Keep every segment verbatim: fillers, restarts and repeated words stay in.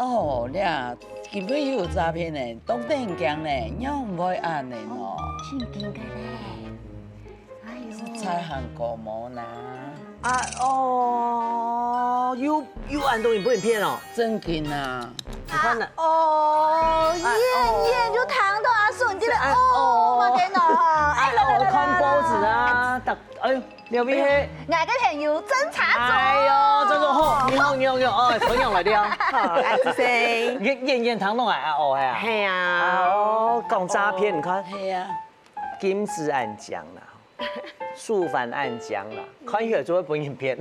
哦，這今晡日有詐騙呢，當得人驚呢，仰會恁呢哦？正經个咧。哎喲，實在還過無啦。啊哦，有有恁多人分人騙哦。正經啊。你看呢？哦，遠遠就聽到阿順這个哦，嘛个喏，哎，來來來來，看報紙啊，大哎呦，劉備嘿。𠊎个朋友偵查組。哎呦，這種吼，你好你好你好，哦，朋友來了。好，哎，這誰？你遠遠聽到哎啊哦哎啊。係啊。哦，講詐騙，你看。係啊。金子恁講啦，素凡恁講啦，看起來就會分人騙。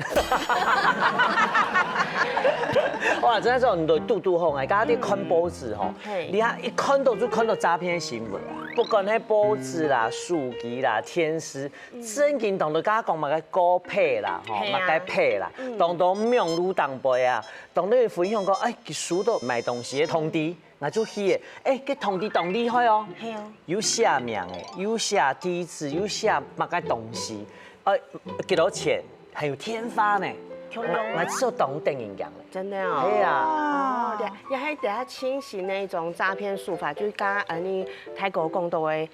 哇，真的是很多嘟嘟吼，哎，剛剛在看報紙吼，你看一看到就看到詐騙新聞，不管係報紙啦、手機啦、電視， 正經當多，剛剛講麼个高配啦，吼，係啊。麼个配啦，當多網路頂背啊，當多人分享講，哎，佢收到買東西个通知，𠊎就去个，哎，該通知當厲害哦，係哦。有寫名个，有寫地址，有寫麼个東西，哎，幾多錢，還有電話呢，共樣啊。𠊎就當得人驚个。真的哦。係啊。哦，對，也還比較新型的一種詐騙手法，就是剛剛安妮大哥講到的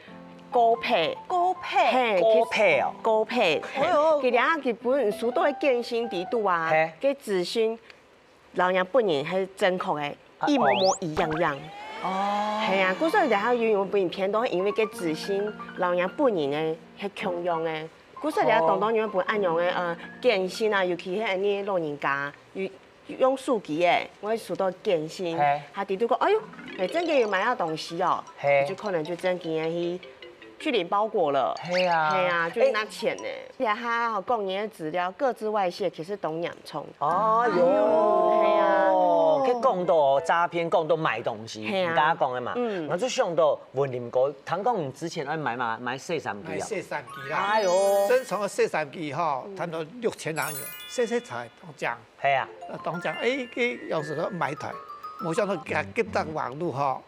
高配。高配。係，高配哦。高配。哎喲。佢這下佢本身收到个簡訊裡肚啊，係。个資訊，摎人本人係正確个，啊，一模模一樣樣。哦。係啊，故所這下有人分人騙到，因為个資訊摎人本人个係共樣个。故所這下當多人分恁樣个呃簡訊啊，尤其係恁呢老人家，有 用手機个，𠊎收到簡訊，係。佢裡肚講，哎喲，哎，正經有買到東西哦，係。就可能就正經个去去領包裹了，係啊。係啊，就拿錢呢。這下吼，個人个資料個資外洩，其實當嚴重。哦喲，係啊。該講到詐騙，講到買東西，係啊。你剛剛講个嘛，嗯。𠊎就想到文林哥，聽講你之前愛買嘛，買洗衫機啊。買洗衫機啦，哎喲。正常个洗衫機吼，差不多六千零銀，洗洗菜當講。 係啊。啊，當講，哎，佢有時候買台，無想到佢佢搭網路吼，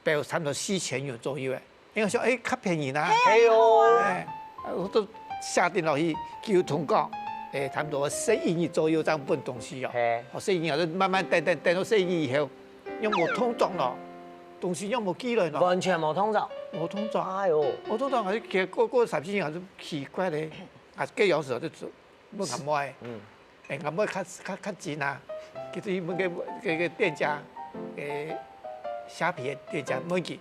標差不多四千元左右个，應該想，哎，較便宜啦。係哦。哎，𠊎都下定落去溝通講，哎，差不多十一日左右正分東西哦。係。哦，十一日就慢慢等等等到十一日以後，又無通知咯，東西又無寄來咯。完全無通知。無通知。哎喲。無通知，𠊎就過過三四日，𠊎就奇怪咧，啊，該有時候就做 問阿妹，嗯。哎，阿妹較較較緊啊，佢就去問个个个店家，个蝦皮个店家問佢，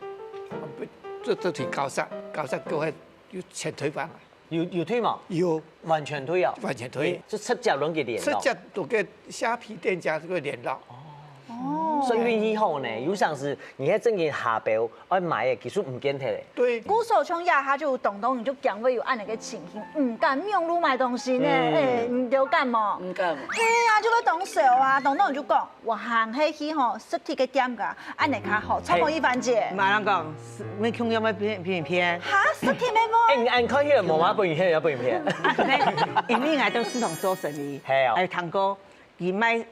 這這挺搞笑，搞笑過後有錢退翻來。有有退無？有，完全退啊？完全退。就直接摎佢聯絡。直接摎个蝦皮店家這个聯絡。哦。所以運氣好呢，有常時你還正經下標愛買个，其實毋見忒咧。對。故所像這下就有當多人就驚會有恁呢个情形，毋敢網路買東西呢，嗯。哎，你有敢無？毋敢。係啊，就會當愁啊，當多人就講，我還係去吼實體个店家，恁呢較好，創造一番姐。毋係人講，無共樣个騙騙騙。哈，實體个無？哎，你恁看起來無嘛，分人騙也分人騙。因為𠊎都市場做生意，係哦。哎，聽過，佢賣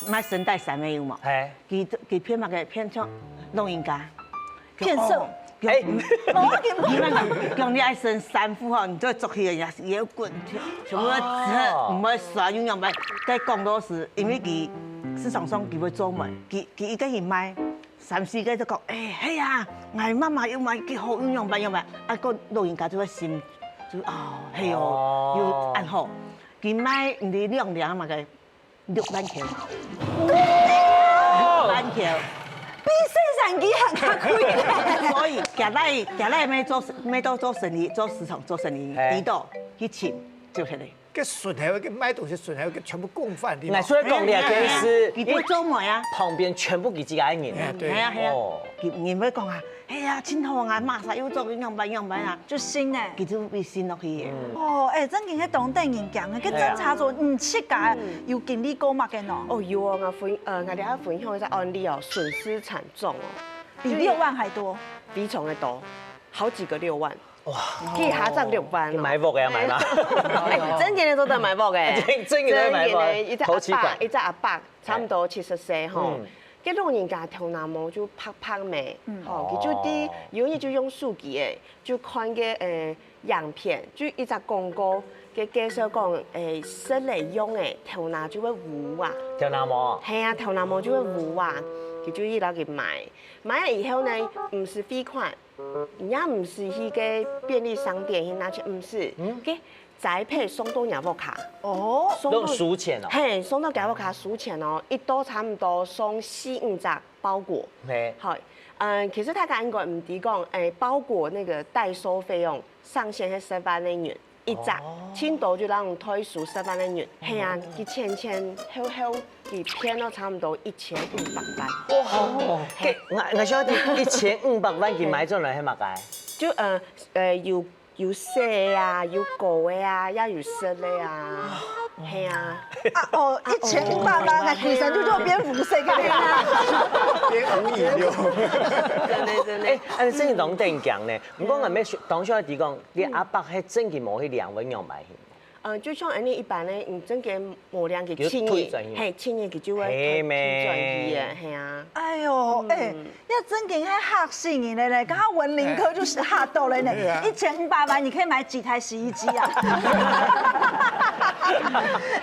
賣聖誕衫个有無？係。佢佢騙麼个？騙像老人家。騙色。哦，哎。無，佢無。你看，講你愛生三副吼，你就著起來也也滾，全部都哦。毋會刷，又樣般。該講到時，因為佢市場上佢會做媒，佢佢一個人賣三四個就講，哎，係啊，𠊎媽媽有買幾好，又樣般樣般，啊，個老人家就會心就哦，係哦，哦。有恁好，佢賣毋知兩兩麼个 六萬塊。六萬塊。比洗衫機還較貴咧。所以，今仔日今仔日愛做愛到做生意，做市場做生意，係。知道去尋就係咧。該順後个賣東西順後个全部共犯，對吧？𠊎所以講這件事，佢毋會做媒啊。旁邊全部佢自家个人。哎，對。係啊係啊。哦。佢人會講啊，哎呀，真好啊，馬上又做，樣般樣般啊。 就信呢。佢就會信落去个。哦，哎，正經係當得人驚个，該偵查組毋識个，有經歷過麼个喏？哦，有哦，𠊎分呃，𠊎這下分享一個案例哦，損失慘重哦。比六萬還多。非常个多，好幾個六萬。哇，幾下正六萬哦。買屋个要買嗎？哎，正經个做得買屋个，正經个買屋，正經个，一隻阿伯，頭期款。一隻阿伯，差不多七十歲吼。嗯。 該老人家頭那毛就白白咩，嗯。吼，佢就在有日就用手機誒，就看个呃影片，就一隻廣告，个介紹講，欸，食了用个頭那就會烏啊。頭那毛。係啊，頭那毛就會烏啊，佢就去摎佢買。買了以後呢，毋使匯款，也毋使去个便利商店去拿錢，毋使。个宅配送到若屋下。哦。送到，用收錢哦。係，送到若屋下收錢哦，一到差毋多送四五隻包裹。係。好，嗯，其實大家應該毋知講，欸，包裹那個代收費用上限係十萬个銀。 一隻，盡多就摎人代收十萬个銀。係啊，佢前前後後，佢騙了差毋多一千五百萬。哇，該，𠊎，𠊎想一千五百萬佢買轉來係麼个？就，呃，呃，有，有色个啊，有高个啊，也有色个啊。係啊。啊，哦，一千五百萬，該規身就做蝙蝠色个了。變五億六。真的，真的。欸，恁樣真當得人驚呢。毋過𠊎也當想知講， 你阿伯係真个無去領，會仰般去？呃，就像恁樣一般个，你真个無領佢七日，就退轉去。係，七日佢就會係咩？退轉去个，係啊。哎喲，嗯。欸，這真个係嚇死人了呢！剛剛文林哥就嚇到了呢。對啊。一千五百萬，你可以買幾台洗衣機啊？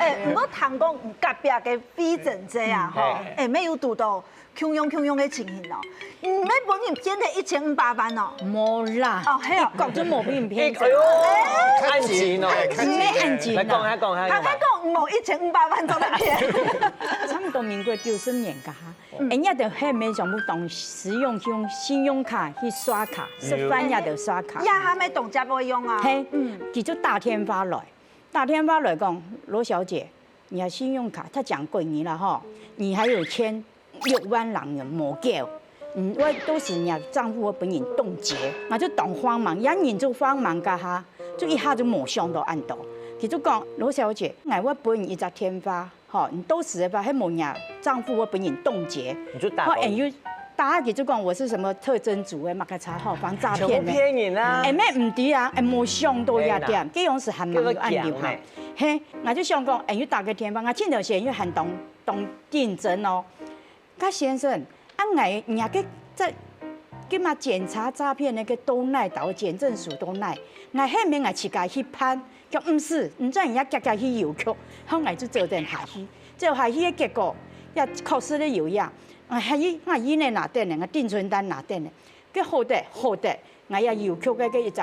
欸，毋過聽講隔壁个費正姐啊，吼，嗯。欸，乜有堵到 共樣共樣个情形哦。你乜分人騙忒一千五百萬哦？無啦，哦，係哦。一角都無分人騙走。哎喲，看錢哦。毋係恁樣。來講下，講下，他，他講無一千五百萬做得騙。差不多民國九十年个哈，嗯。人家就還沒全部當使用用信用卡去刷卡，食飯也得刷卡。呀，還沒當接會用啊。嘿，嗯。佢就打電話來，打電話來講，羅小姐，你的信用卡，他講國語啦吼，你還有欠 六萬零銀無夠，嗯，𠊎到時若帳戶會分人凍結，𠊎就當慌忙，也人就慌忙个哈，就一下就無想到恁多。佢就講，羅小姐，𠊎會分你一隻電話，吼，你到時个話，係無若帳戶會分人凍結。你就打過去。好，然後打下去就講我是什麼特偵組个，麼个查吼，防詐騙个。全部騙人啊！哎，乜毋知啊，哎，無想到這點，哎呀，這樣是還蠻有案例哈。結果強欸。嘿，𠊎就想講，哎，又打個電話，𠊎前段時間又還當，當競爭哦。 該先生，啊，𠊎若个這，這嘛檢查詐騙个到哪，到檢政署到哪，𠊎係毋係𠊎自家去辦，叫毋使，毋准人家遽遽去郵局，好，𠊎就走等下去，走下去个結果，也確實个有影，𠊎下去，𠊎印仔拿等呢，𠊎訂存單拿等呢，該好得，好得，𠊎也郵局个，个一隻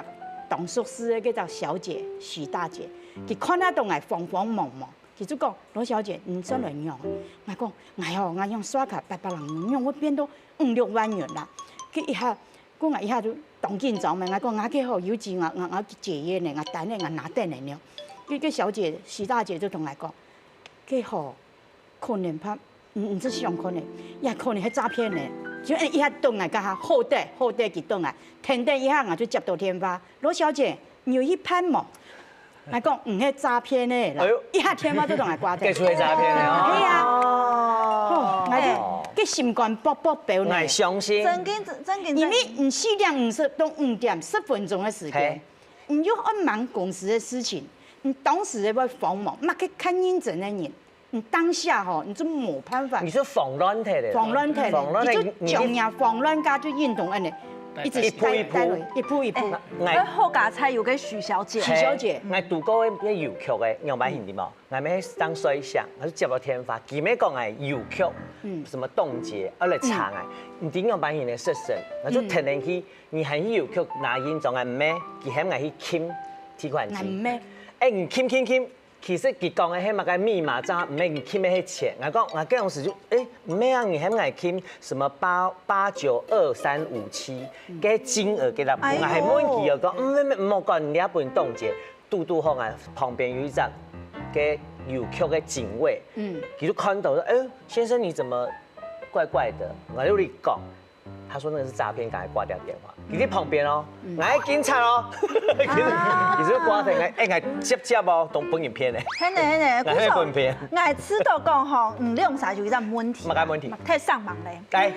當熟識个，个隻小姐，徐大姐，佢看得到𠊎慌慌忙忙， 佢就講：「羅小姐，你轉來仰？」𠊎講：「哎喲，𠊎用刷卡八百零元，仰會變到五六萬元啦？」佢一下，講𠊎一下就當緊張嘛，𠊎講：「𠊎該吼有錢，𠊎，𠊎，𠊎解約呢，𠊎單呢，𠊎拿等呢了。」該，該小姐，徐大姐就同𠊎講：「該吼，可能怕，毋，毋係想可能，也可能係詐騙呢。」就一下轉來，該下好得，好得佢轉來，停等一下，𠊎就接到電話：「羅小姐， 你有去辦無？」𠊎講：「毋係詐騙个啦。」哎喲，一下電話就同𠊎掛掉。該就係詐騙个哦。係啊。哦。吼，𠊎就，哎。該心肝噗噗飆呢。𠊎相信。正經，正經，因為你四點五十到五點，十分鐘个時間，嘿。你又愛忙公司个事情，你當時會慌忙，麼个較認真个人， 你當下吼，你就無辦法。你就慌亂忒了。慌亂忒了，慌亂忒，你就將人慌亂，該就運動恁呢，一直一步一步。帶，帶落去，一步一步。哎，好佳哉有個徐小姐。徐小姐。𠊎堵過个郵局个，仰般形知無？𠊎乜當衰相，𠊎就接到電話，佢乜講𠊎郵局，嗯。什麼凍結，愛來查𠊎，毋知仰般形个事情，𠊎就跈等去，你還去郵局拿印章啊？毋係，佢喊𠊎去撳提款機。𠊎毋係。哎，你撳撳撳， 其實佢講个係麼个密碼，正毋係你撳个係錢。𠊎講，𠊎該當時就，誒，毋係啊，你喊𠊎撳什麼八，八九二三五七，該金額該粒，哎喲。𠊎還問佢哦，講，嗯，毋，毋，毋好講，你也不能凍結。堵堵好啊，旁邊有一隻該郵局个警衛，嗯。佢就看到說，哎，先生你怎麼怪怪的？𠊎就同佢講， 他說那個是詐騙，趕快掛掉電話。你在旁邊哦，嗯。𠊎警察哦，啊。你是不是掛掉？哎，𠊎接接哦，都分人騙呢。係呢，係呢，𠊎係分騙。故所，𠊎知道講吼，嗯，兩儕有一個問題。麼个問題？太上網嘞。哎。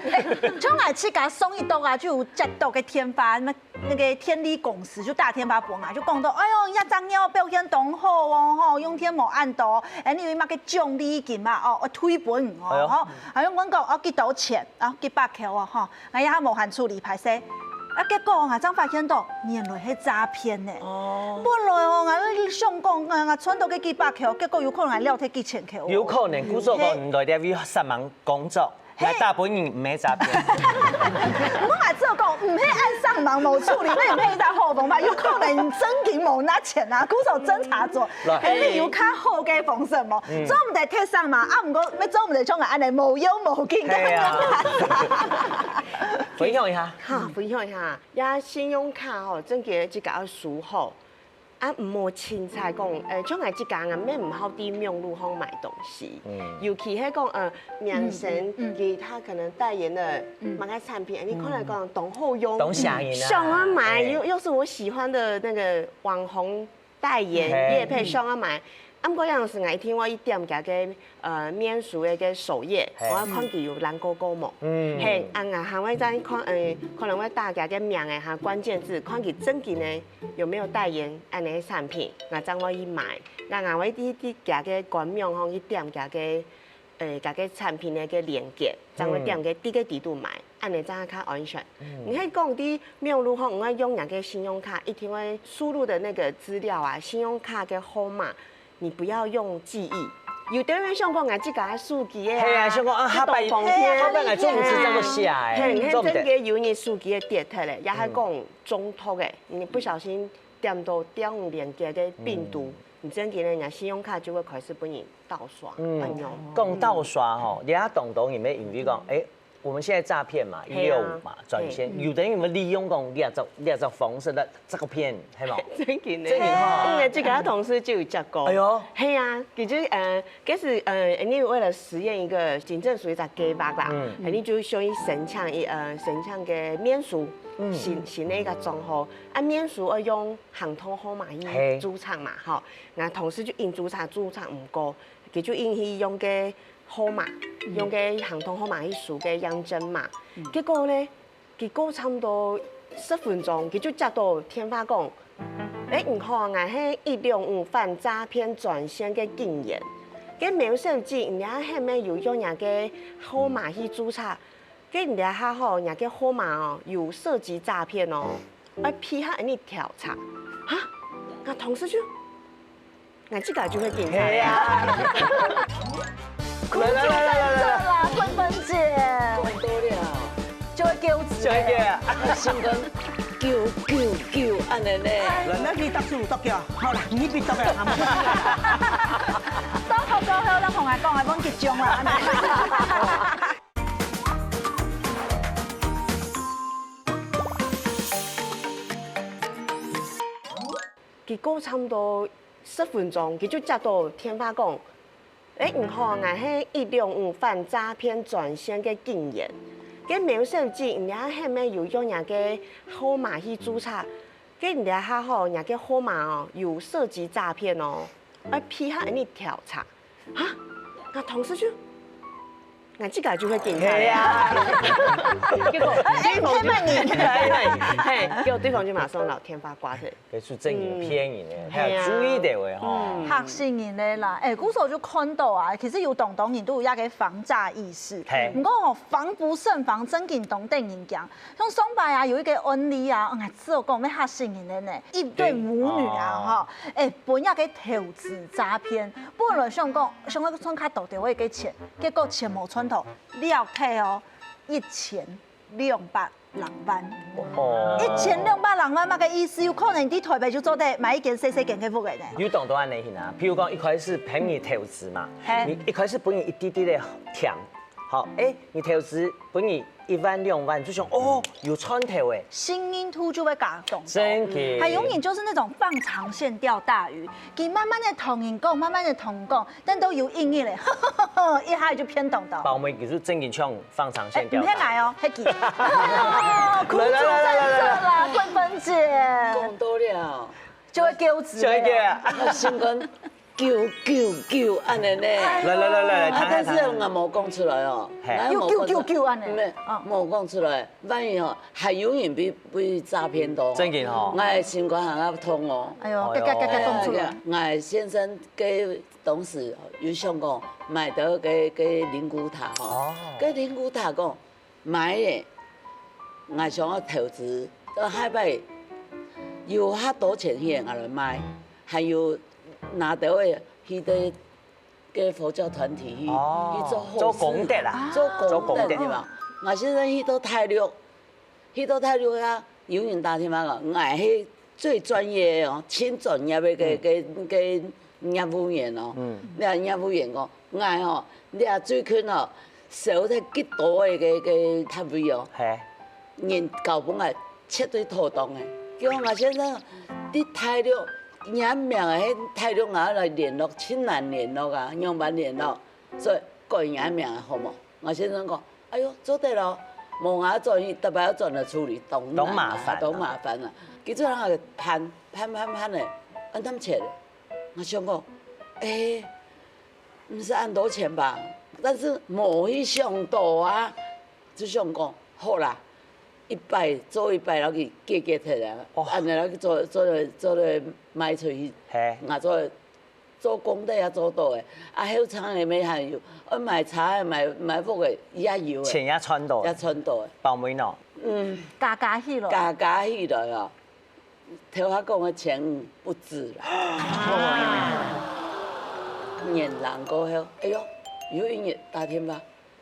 像𠊎自家上一到啊，就有接到个電話，那，那個電力公司就打電話分𠊎，就講到，哎喲，這隻月表現當好哦，吼，用電無恁多，哎，你有麼个獎勵金嘛，哦，我退分你哦，哎喲。吼，哎喲，問講，哦，幾多錢？啊，幾百塊哦，吼。 𠊎也無閒處理，歹勢。啊，結果𠊎正發現到，原來係詐騙呢。哦。本來哦，𠊎想講，𠊎賺到个幾百箍，結果有可能還了忒幾千箍哦。有可能，故所講你來這位上網工作，嘿。來大部分人毋係詐騙。𠊎嘛只有講，毋係按上網無處理，該毋係一隻好方法，有可能真經無拿錢啊，故所偵查組，來。還係有較好个方式無？嗯。做毋得貼上網，啊，毋過也做毋得像𠊎恁樣無要無緊个。係啊。分享一下。好，分享一下。 呀，信用卡吼，真个自家愛收好。啊，毋好凊彩講，呃，像𠊎自家啊，乜毋好在網路項買東西。嗯。尤其係講，呃，明星，嗯，嗯，嗯。佢佢可能代言个，嗯。麼个產品，你可能講當好用，當吸引啊。想要買，嘿。又，又是我喜歡的那個網紅 代言，嘿。業配想要買。啊，毋過有時𠊎一定會去點佢个，呃，面書个个首頁，嘿。𠊎愛看佢有藍勾勾無。嗯。嘿，啊，𠊎還會再看，呃，可能會打佢个名仔哈，關鍵字，看佢真經个有沒有代言恁樣个產品，𠊎正會去買。啊，𠊎會去，去佢个官網項去點佢个 呃，佢个產品个个連結，正會點个，嗯。在該底肚買，恁樣正較安全。嗯。你可以講在網路項，你愛用若个信用卡，一定會輸入的那個資料啊，信用卡个號碼，你不要用記憶。有的人想講，𠊎自家个手機个啊，係啊，想講啊，下擺，這種方便。下擺𠊎做毋得這個寫欸，嘿，嘿，做毋得。真个有你手機个跌忒咧，也係講中毒个，你不小心點到點連結个病毒，嗯。你真个人家信用卡就會開始分人盜刷，嗯，恁樣。講盜刷吼，你看當多人會因為講，欸，我們現在詐騙嘛，嘿啊。一六五嘛，專線，嘿。有的人會利用講這種，這種方式來詐騙，係無？真个呢。真个吼。嗯，這個同事就有接過。哎喲。係啊，其實，呃，其實，呃，你為了實驗一個警政署一個計畫啦，嗯。你就需要申請一，呃，申請个面書，嗯。新，新个一個帳號，啊，面書愛用行動號碼去，嘿。註冊嘛，吼。 𠊎同事就緊註冊，註冊毋過，佢就緊去用个號碼，嗯。用个行動號碼去輸个驗證碼。嗯。結果呢，佢過差毋多十分鐘，佢就接到電話講：「欸，你好，𠊎係一六五反詐騙專線个警員。該苗小姐，你這下係毋係有用若个號碼去註冊？該你這下吼，若个號碼哦，有涉及詐騙哦。」 愛配合恁樣調查。哈？𠊎同事就，𠊎自家就會緊張。係啊。來來來來來來。啦，笨笨姐。講到了。就會糾結。就會糾結。心肝九九九恁樣呢。來，那你打住，打掉。好了，你別打了，好嗎？到頭過後，咱同𠊎講，𠊎放集中啦。 佢過差毋多十分鐘，佢就接到電話講：「欸，你好，𠊎係一六五反詐騙專線个警員。該苗小姐，你這下係毋係有用若个號碼去註冊？該你這下吼，若个號碼哦，有涉及詐騙哦，愛配合恁樣調查。」哈？𠊎同事就 𠊎自家就會緊張。係啊。結果，哎，哎，對方就，哎，哎，嘿，結果對方就馬上摎電話掛忒。該係真个騙人个，嗯。還有注意到个吼。係啊。嗯。嚇死人个啦！哎，故所就看到啊，其實有當多人都有這个防詐意識。嘿。毋過吼，防不勝防，真个當得人驚。像上擺啊，有一個案例啊，哎，這个講會嚇死人个呢，一對母女啊，嘿。吼，哎，分這个投資詐騙，本來想講，想要賺較多个錢， 結果錢無賺到，了忒哦，一千兩百零萬。哦。一千兩百零萬，麼个意思？有可能在台北就做得買一間細細間个屋个呢。有當多恁樣形啊，譬如講一開始騙你投資嘛，嘿。你一開始分你一滴滴个錢，好，欸，你投資分你一萬兩萬，就想，哦，有賺頭欸。信任度就會加重。真个。還有人就是那種放長線釣大魚，佢慢慢的同人講，慢慢的同人講， 等到有意義咧，一下就騙當到。包尾其實正經像放長線釣大魚。哎，毋係𠊎哦，係佢。苦主在這啦，來，來，來，來。笨笨姐。講到了。就會糾結。就會糾結。啊，心肝九九九恁樣呢。來，來，來，來，來，啊，談，談，談。但是𠊎無講出來哦。嘿。𠊎無講出來。有九九九恁樣。毋係，哦。無講出來。萬一哦，還有人被，被詐騙到。正經哦。𠊎心肝還較痛哦。哎喲，哎喲。嘎，嘎，嘎，嘎，講出來。𠊎先生个 當時有想講買到个，个靈骨塔吼，哦。个靈骨塔講買咧，𠊎想要投資，呃，下擺有較多錢去𠊎來賣，還有拿到个去个个佛教團體去，哦，去做好事，做功德啦。做功德，做功德。對吧？𠊎先生去到大陸，去到大陸啊，有人打電話講，𠊎係最專業个哦，盡專業个个个个業務員哦。嗯，該業務員講，𠊎哦，你啊最近哦，少忒幾多个个个攤位哦。嘿。 人交分𠊎絕對妥當个。叫𠊎先生，你大陸，你个名係大陸𠊎來聯絡，盡難聯絡啊，仰般聯絡？所以改你个名好無？𠊎先生講，哎喲，做得咯，無𠊎轉去，逐擺愛轉來處理，當難啊，當麻煩啊。當麻煩啊。佢就讓𠊎盤盤盤盤个，恁多錢。𠊎想講，哎，毋使恁多錢吧？但是無去想到啊，就想講，好啦，一擺做一擺，然後去解決忒啊，哦。恁樣然後去做做做賣出去，嘿。啊做做功德也做到个，啊後生个乜還有，愛買車个買買屋个也有个，錢也賺到，也賺到个。包尾喏，嗯，加加起來，加加起來啊，頭下講个千五不止啦。年零過後，哎喲，有一日打電話，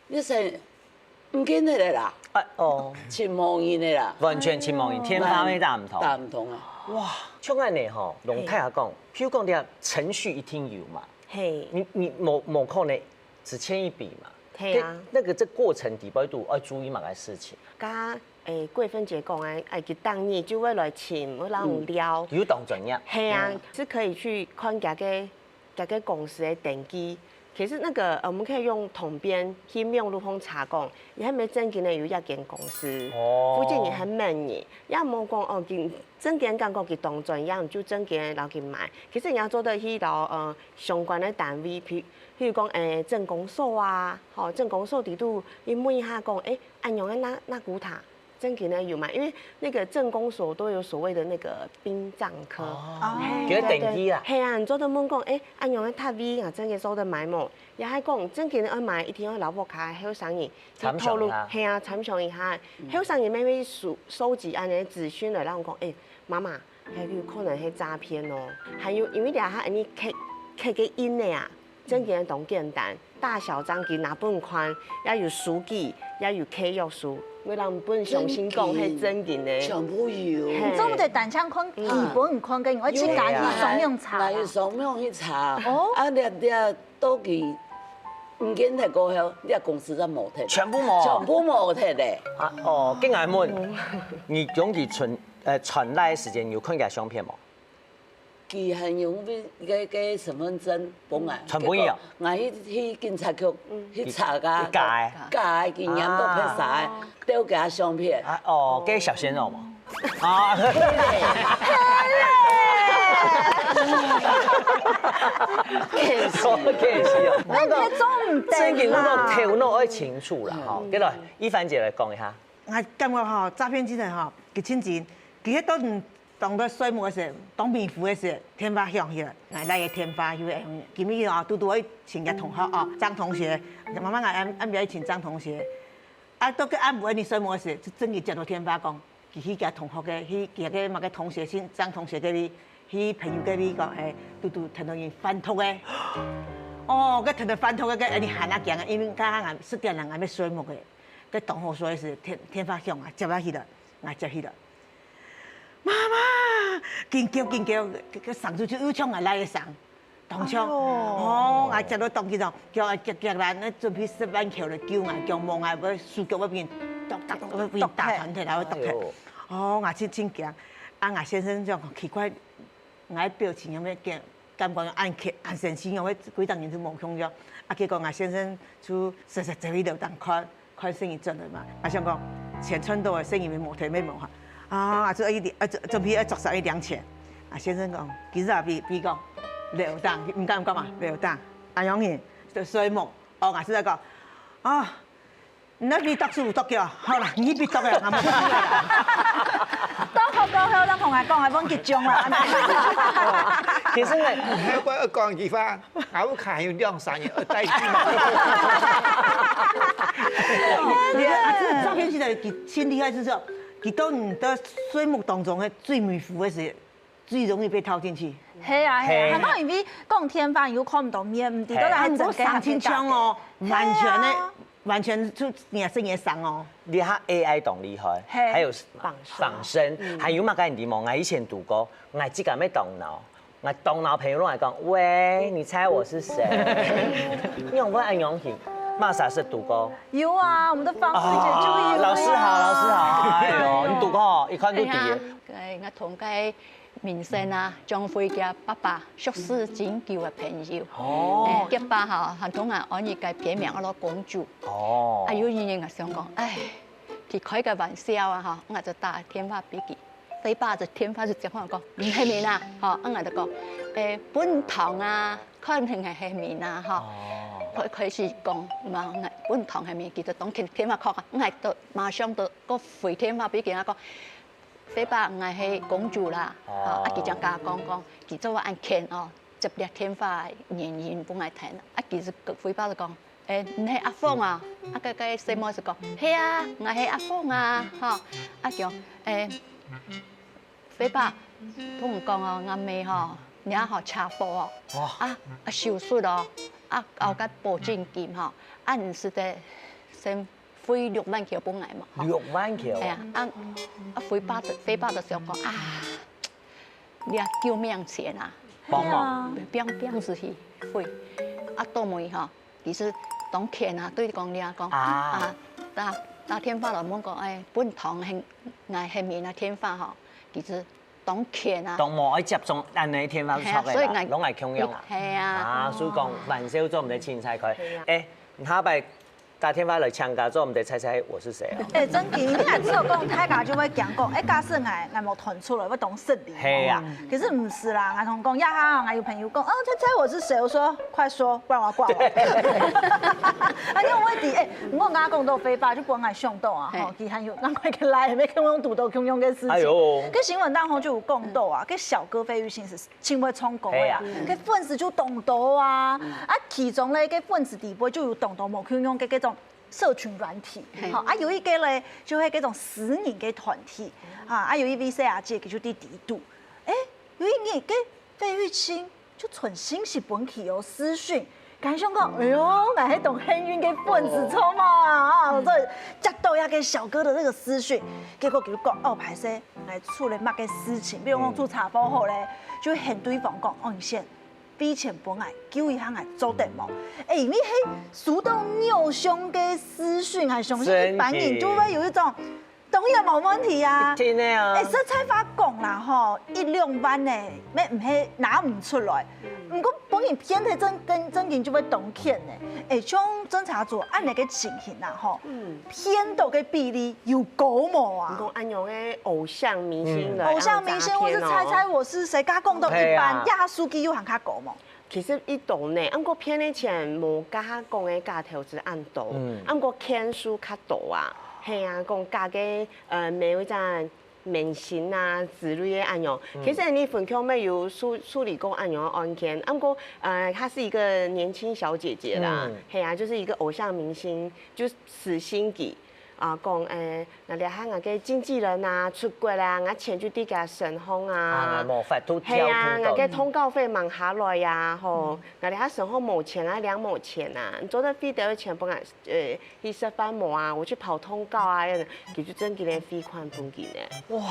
你先 毋見忒个啦，哎哦，尋無人个啦，完全尋無人，電話乜打毋通。打毋通啊。哇，像恁樣吼，龍太太講，譬如講這程序一定有嘛，嘿，你你無無可能只簽一筆嘛，嘿啊，那個這過程底背肚愛注意麼个事情？剛剛誒桂芬姐講誒，誒佢當日就會來尋，會讓我聊，有當專業，嘿啊，是可以去看佢个 該个公司个登記。其實那個，呃，我們可以用統編去網路上查講，佢係毋係正經个有一間公司，哦，附近佢係麼人，也無講哦，佢正經感覺佢當專業，就正經摎佢買。其實你也做得去摎呃相關个單位，譬譬如講，誒，鎮公所啊，吼，鎮公所底肚，你問一下講，誒，恁樣个納納古塔， 正經个有嘛？因為那個鎮公所都有所謂的那個殯葬科，哦，嘿，佢个登記啊，對對，嘿啊，你做得問講，誒，恁樣个塔位啊，正經做得買無？也還講，正經个愛買，一定愛摎屋下後生人去討論，參詳一下，嘿啊，參詳一下，後生人乜會收收集恁樣个資訊來，然後講，誒，媽媽，還有可能係詐騙哦，還有因為這下恁樣刻刻个印个啊， 正經个當簡單，大小章佢拿分你看，也有收據，也有契約書，會讓你分你相信講係正經个。全部有。嘿，你做毋得單淨看基本看个，你愛自家去上網查啦。哪有上網去查？哦，啊，你你到底毋見忒過後，你公司就無忒，全部無，全部無忒咧。啊哦，緊來問，你用佢傳呃傳來个時間有看佢相片無？ 佢還用該該身份證分𠊎，傳分你哦。結果𠊎去去警察局去查个，佢假个，假个，佢染到白色个，丟佢相片。啊哦，該小鮮肉嘛。啊，可惜，可惜哦。那你做毋得啦。正經，那個頭腦愛清楚啦，吼。嗯。跟來，一凡姐來講一下。𠊎感覺吼，詐騙集團吼，佢真正，佢迄當 當在睡目个時，當迷糊个時，電話響起來，𠊎倈仔个電話，佢會響，今日哦，嘟嘟愛尋个同學哦，張同學，媽媽𠊎暗暗晡愛尋張同學。啊，到个暗晡你睡目个時，就真个接到電話講，佢去佢同學个，去佢个麼个同學姓張同學个位，去朋友个位講，誒，嘟嘟聽到人販毒个。哦，該聽到販毒个，該你喊啊驚啊，因為剛剛𠊎十點鐘𠊎愛睡目个，該當好睡个時，電電話響啊，接啊起來，𠊎接起來。 媽媽，緊叫緊叫，个个聲就就又像𠊎倈个聲，當像。哎喲。哦，𠊎接到當緊張，叫𠊎急急啦，那準備十萬箍來救𠊎，叫無𠊎會手腳會變，剁剁剁會變打斷忒，然後剁忒。哎喲。哦，𠊎真真驚，啊，𠊎先生就講奇怪，𠊎表情有無驚？ 感覺恁客恁生趣哦，該幾隻人就無共樣。啊，結果𠊎先生就實實走去樓頂看，看生意轉來嘛。𠊎想講，錢賺到个生意無忒無哈。啊，啊，就一點，啊，準準備愛著衫一領錢。啊，先生講，其實啊，比比講，樓頂，毋敢毋敢嘛，樓頂。啊，樣呢，就睡目。哦，𠊎就在講，啊， 你愛比剁手剁腳，好啦，你比剁个，𠊎無。剁好過後，咱同𠊎講，𠊎分佢中啦。其實呢，後擺愛講一句話，𠊎屋下還有兩三年愛帶去嘛。你看，啊，這詐騙集團佢真厲害，就是說，佢到你的睡目當中个最迷糊个時，最容易被套進去。係啊，係啊，係。還好因為講電話又看毋到面，毋知到底係真个還係假个。啊，毋過相親像哦，完全个，係啊。完全就你的聲音上哦。你看A I當厲害，係。還有仿生。仿生，嗯。還有麼个你知無？𠊎以前讀過，𠊎自家个頭腦。 𠊎當老朋友攏來講，喂，你猜我是誰？你有無恁樣去？麼儕識讀過？有啊，我們的芳菲姐就有啊。啊，老師好，老師好。哎喲，你讀過，一看就知。哎呀，對，𠊎同該明星啊，張輝佢爸爸熟識真久个朋友。哦。哎，佢爸吼，還同𠊎安一個別名，安到公主。哦。啊，有一日𠊎想講，哎，佢開個玩笑啊，吼，𠊎就打電話分佢。 輝爸就電話就接過來講，你係明啊？吼，啊𠊎就講，誒，本堂啊，看起來係明啊，吼。哦。開，開始講，嘛，本堂係明，佢就當緊電話敲啊，𠊎就馬上就過回電話分佢，𠊎講，輝爸，𠊎係公主啦。哦。吼，啊佢正甲講講，佢做麼恁譴哦，接這電話个原因分𠊎聽。啊其實輝爸就講， 誒，你係阿鳳啊？啊該該細妹就講，係啊，𠊎係阿鳳啊，吼。啊講，誒，輝爸，同你講哦，𠊎姆吼，若吼車禍哦，哇。啊啊手術哦，啊後個保證金吼，啊你使得先匯六萬箍分𠊎嘛，吼。六萬箍？係啊，啊啊輝爸就輝爸就想講啊，這救命錢啊，幫忙。砰砰就去匯，啊到尾吼， 其實當譴啊，對講你啊講，啊。啊，打，打電話來問講，誒，本堂係，𠊎係明啊電話吼，其實當譴啊。當無愛接種恁樣電話就著个啦，係啊，所以𠊎，攏愛共樣啊。係啊。啊，所以講，玩笑做毋得凊彩開。係啊。誒，下擺打電話來請假做毋得猜猜我是誰哦。誒，真的，你還只有講大家就會驚講，誒，假使𠊎，𠊎無傳出來，會當失禮。係啊。 其實毋係啦，𠊎同你講，這下𠊎有朋友講，哦，猜猜我是誰？我說，快說，不然我要掛了。啊，因為我會知，誒，毋過𠊎講到輝爸，就分𠊎想到啊，吼，嘿。佢還有另外一個來，也沒跟我堵到共樣个事情。哎喲。該新聞當中就有講到啊，該小哥費玉清係真會唱歌个啊，嘿啊。該粉絲就當多啊，啊，其中咧，該粉絲底背就有當多無共樣个該種 社群軟體，嘿。吼，啊，有一個咧，就係該種私人个團體，啊，啊，有一位細阿姐佢就在底肚，誒，有一日，該費玉清就傳信息分佢哦，私訊，感覺講，哎喲，𠊎係當幸運个粉絲，著無？啊，所以接到該個小哥的那個私訊，結果佢就講，哦，歹勢，𠊎出了麼个事情，比如講出車禍好咧，就喊對方講，哦，你先 匯錢分𠊎，救一下𠊎做得無？誒，因為係收到偶像个私訊，𠊎相信一般人就會有一種，當然無問題啊。一定个啊。誒，實在話講啦吼，一兩萬呢，乜毋係拿毋出來。毋過分人騙忒正，正經就會當譴呢。誒，像偵查組恁樣个情形啊吼，騙到个比例有高無啊？你講恁樣个偶像明星來，嗯。偶像明星或是猜猜我是誰，剛講到一半，係啊。這下數據又還較高無？ 其實一多呢，啊毋過騙个錢無頭下講个假投資恁多，嗯。啊毋過騙術較多啊，係啊，講假个呃某一隻明星啊之類个恁樣。嗯。其實你分享乜有處處理過恁樣个案件，啊毋過呃她是一個年輕小姐姐啦，嗯。係啊，就是一個偶像明星，就私訊佢， 啊，講，誒，𠊎這下𠊎个經紀人啊出國啊，𠊎錢就在佢身項啊。啊，𠊎無法度調度到。係啊，𠊎个通告費吂下來啊，吼，𠊎這下身項無錢啊，領無錢啊，你做得匯兜錢分𠊎，呃，去食飯無啊？我去跑通告啊，佢就正經个匯款分佢呢。哇，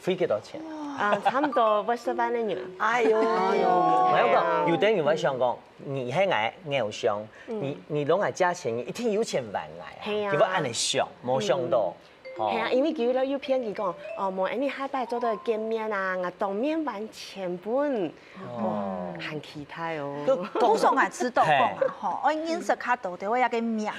匯幾多錢？啊，差毋多八十萬个銀。哎喲，哎喲，𠊎有講，有兜人會想講， 你係𠊎偶像，嗯。你你攏愛借錢，你一定有錢還𠊎啊。係啊。結果恁樣想，無想到，嗯。吼。係啊，因為佢又騙佢講，哦，無，恁樣下擺做得見面啊，𠊎當面還錢分。哦。哦，很期待哦。就，故所𠊎知道講啊，吼，愛認識較多，就會有一個名人，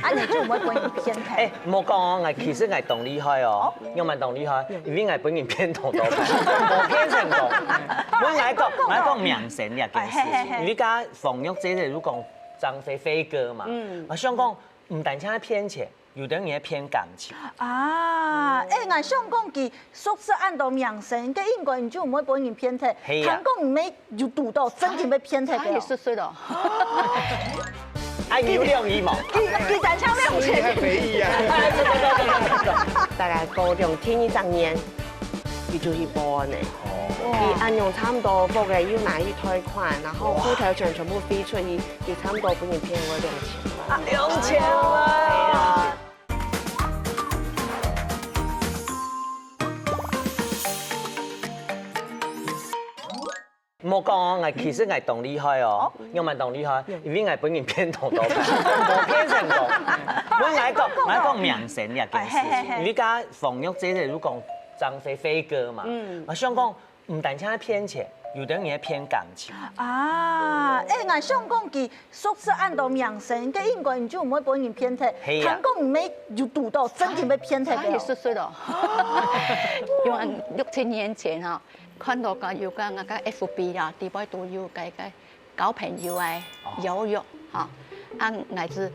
恁樣就毋會分人騙忒。誒，莫講哦，𠊎其實𠊎當厲害哦，哦。仰般當厲害？因為𠊎分人騙當多擺，無騙成功。𠊎來講，𠊎來講明星這件事情，哎，嘿，嘿，嘿。因為剛剛 鳳玉姐姐就講張菲菲哥嘛，嗯。𠊎想講，毋單淨係騙錢，有兜人係騙感情。啊，誒，𠊎想講佢熟識恁多明星，該應該你就毋會分人騙忒。係啊。聽講毋係有堵到，真正被騙忒个哦。他也是睡了。哎，你有兩億嘛？佢佢單淨兩千。太便宜啊！大概過兩天一隻月，佢就去報案了。佢恁樣差毋多屋个又拿去貸款，然後戶頭錢全部匯出去，佢差毋多分人騙過兩千萬。兩千萬。莫講哦，𠊎其實𠊎當厲害哦，仰般當厲害？因為𠊎本人騙當多，無騙成功。𠊎𠊎講，𠊎講名聲這件事情，因為剛剛鳳玉姐姐就講張飛飛哥嘛，我想講，毋單淨係騙錢，有的人係騙感情。啊，哎，𠊎想講佢熟識恁多名聲，該應該你就毋會分人騙忒。係啊聽講你乜有堵到，真正被騙忒他也个。是是的，因為六七年前哈，看到个有个那个 F B 啊，底背都有个个交朋友哎，邀約哈，啊，𠊎是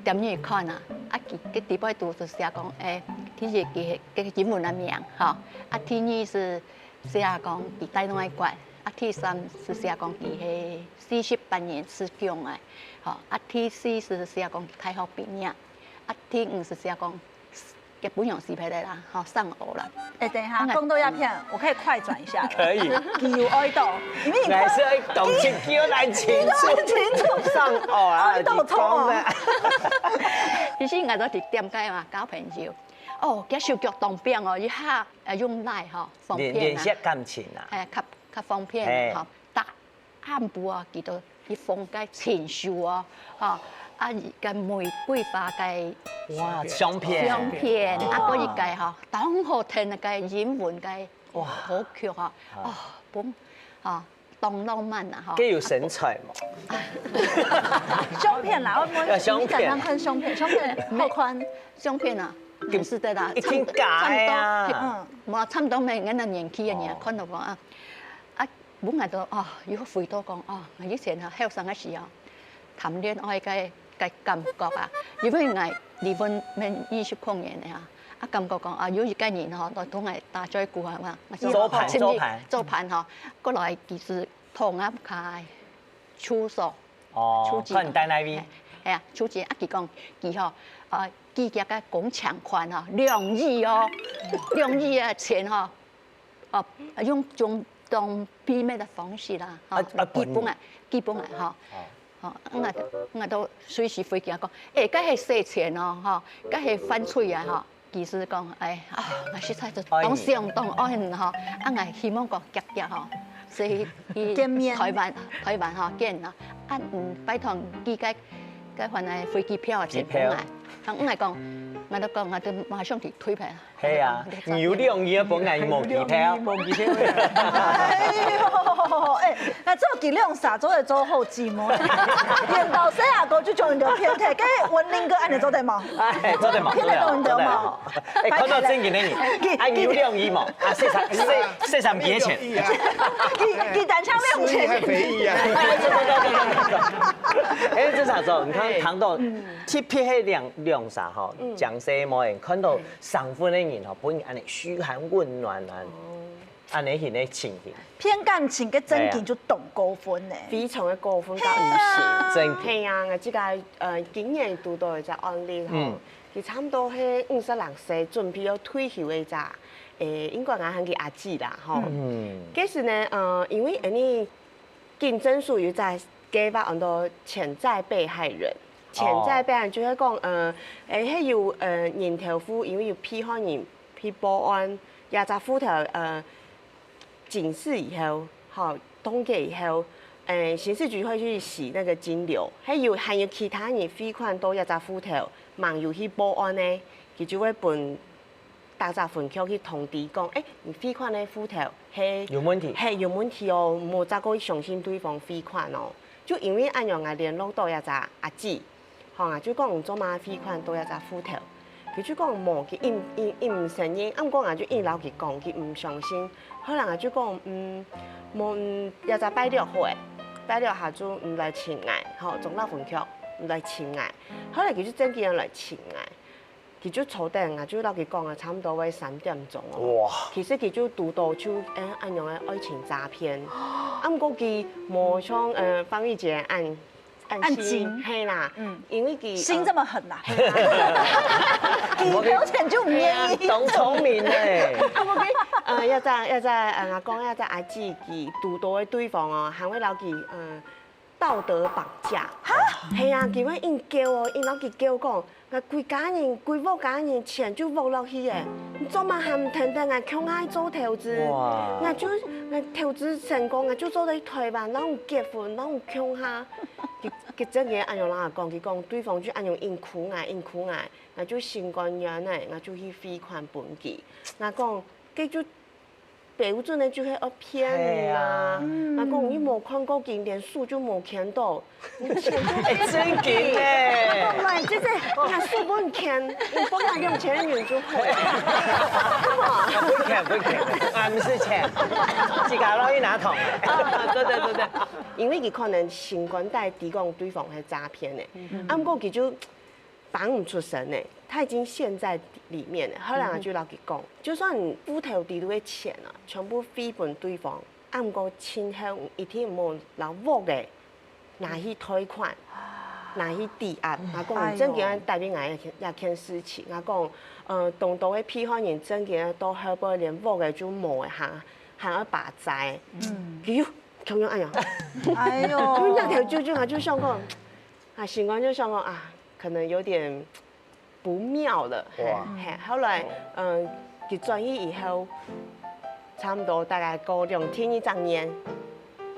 點入去看啊，啊，佢个底背都是寫講，哎，第一个个英文个名哈，啊，第二是寫講佢在哪一國，啊，第三是寫講佢係四十八年次降个，吼，啊，第四是寫講佢大學畢業，啊，第五是寫講 个本人死皮的啦，吼，上偶了。哎，等一下，講到這片，我可以快轉一下。可以。佢有哀到，因為你看，還是要懂清，要來清楚。清楚上哦啊，哀到痛哦。其實𠊎都係點解嘛，交朋友。哦，佢手腳當便哦，一下呃用 Line 吼，方便啊。聯聯繫感情啊。哎，較較方便吼。打暗晡啊，佢都一封个情書哦，吼，啊，一个玫瑰花个哇，相片。相片，啊，个一个吼，當好聽个英文个哇，好曲吼，哦，本吼，當浪漫啊吼。佢有身材嘛？相片啦，我要相片你想想看相片，相片好看。相片啊，毋係的啦，一定假的啊差毋多，無差毋多每个人年紀个人看到講啊，啊，本來都哦，又回到講哦，以前啊後生个時候，談戀愛个个感覺啊，因為𠊎離婚免二十空年个啊，啊感覺講啊，有一个人吼，來同𠊎打嘴鼓啊嘛，做伴做伴做伴吼，過來其實同啊開出手。哦出，錢看你在哪位？哎呀，出錢啊，佢講佢吼，呃，佢个个工錢款吼，兩億哦，兩億个錢吼，哦，用種當秘密个方式啦，吼，啊啊寄分啊，寄分啊，吼，吼，𠊎𠊎都隨時回佢講，哎，該係洗錢哦，吼，該係犯罪啊，吼。 其實講，哎啊，𠊎實在係當想當愛吼，啊，𠊎希望講遽遽吼，所以去見面台灣台灣吼見啊，啊，嗯，拜託寄該該款个飛機票啊，錢分𠊎，啊，𠊎講，𠊎都講，𠊎都馬上去退牌。係啊，你有兩億啊，本來無機票。哎呦，哎，那做幾兩儕做得做好姊妹，連到細阿哥就將人家騙忒，該文林哥恁樣做得無？哎，做得嘛，騙得到人家無？哎，看到正經个人，哎，你有兩億嘛？啊，四三四四三幾个錢？佢佢單槍兩失憶還錢。肥憶啊。哎，這啥做？你看談到特別係兩兩儕吼，講些無人看到生份个人吼，本人恁樣噓寒問暖啊，恁樣型个情形。騙感情个真經就當過分呢。非常个過分甲毋係啊行。真係啊，我這个呃今年堵到一隻案例吼嗯，佢差毋多係五十六歲，準備要退休个一隻，誒，應該𠊎喊佢阿姊啦吼。嗯，其實呢，呃，因為恁呢警政署有一隻計劃安到潛在被害人，潛在被害人就係講，呃，誒，係有呃人頭戶，因為有被害人去報案，這隻戶頭呃 警示以後，吼，凍結以後，誒，刑事局會去洗那個金流，還有還有其他人匯款到這隻戶頭，吂有去報案呢，佢就會分逐隻分局去通知講，誒，你匯款个戶頭係有問題係有問題哦，莫再過去相信對方匯款哦。就因為恁樣，𠊎聯絡到這隻阿姊， 吼啊，就講做麼匯款到這隻戶頭，佢就講無，佢佢佢毋承認，啊毋過𠊎就硬摎佢講，佢毋相信。後來𠊎就講，嗯，無，嗯，這隻拜六好誒，拜六下晝你來尋𠊎，吼，中壢分局，你來尋𠊎。後來佢就真經來尋𠊎，佢就坐等，𠊎就摎佢講啊，差毋多會三點鐘哦。哇，其實佢就堵到就誒恁樣个愛情詐騙，啊毋過佢無像呃方玉姐恁 恁精係啦，嗯因為佢心這麼狠呐。佢你有錢就毋願意。當聰明呢。啊，毋過，呃，這隻，這隻，呃，阿公，這隻阿姊，佢堵著个對方哦，還會摎佢，呃，道德綁架。哈？係啊，佢會硬叫哦，硬摎佢叫講，𠊎歸家人，歸屋家人錢就㧒落去誒，你做麼還毋跈等𠊎共下做投資？哇！𠊎就，𠊎投資成功，𠊎就做得去臺灣，摎你結婚，摎你共下。佢，佢真个恁樣摎𠊎講，佢講對方就恁樣硬箍𠊎，硬箍𠊎。 𠊎就心肝軟呢，𠊎就去匯款分佢。𠊎講，該就標準个就係愛騙人啊！係啊。𠊎講，你無看過佢連手就無牽著，你錢就哎，正經呢。𠊎講，喂，這這，𠊎手分你牽，你分𠊎兩千銀就好。分你牽，分你牽，啊，毋使錢，自家落去拿糖。啊，對對對對，因為佢可能心肝底知講對方係詐騙个，啊，毋過佢就 幫毋出身呢，他已經陷在裡面了。後來𠊎就摎佢講，就算你戶頭裡肚个錢啊，全部匯分對方，啊，毋過盡好一定毋好摎屋个拿去貸款，拿去抵押。𠊎講，你正經愛答應𠊎一件，一件事情。𠊎講，呃，當多个被害人正經到後背連屋个就無个，還，還愛爬債。嗯。佢又共樣恁樣。哎喲。佢那條舅舅啊，就想講，啊，心肝就想講啊，可能有點不妙了。哇。嘿，後來，嗯，佢轉去以後，差不多大概過兩天一隻月，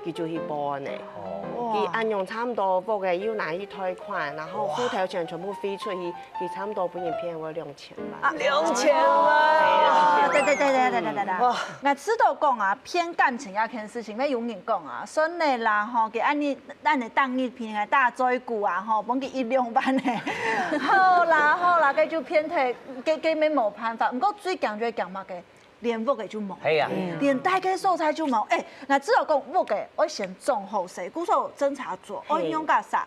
佢就去報案了。哦。佢恁樣差不多屋个又拿去貸款，然後戶頭錢全部匯出去，佢差不多分人騙了兩千萬。啊，兩千萬！對對對對對對對對。哇。𠊎知道講啊，騙感情這件事情，因為有人講啊，算了啦吼，佢恁樣，恁樣當日騙个大嘴股啊吼，分佢一兩萬呢。好啦好啦，該就騙忒，該該乜無辦法。毋過最驚就係驚麼个？ 連屋个就無，係啊。連戴个所在就無。哎，𠊎知道講屋个愛先裝好勢，故所偵查組愛仰結煞。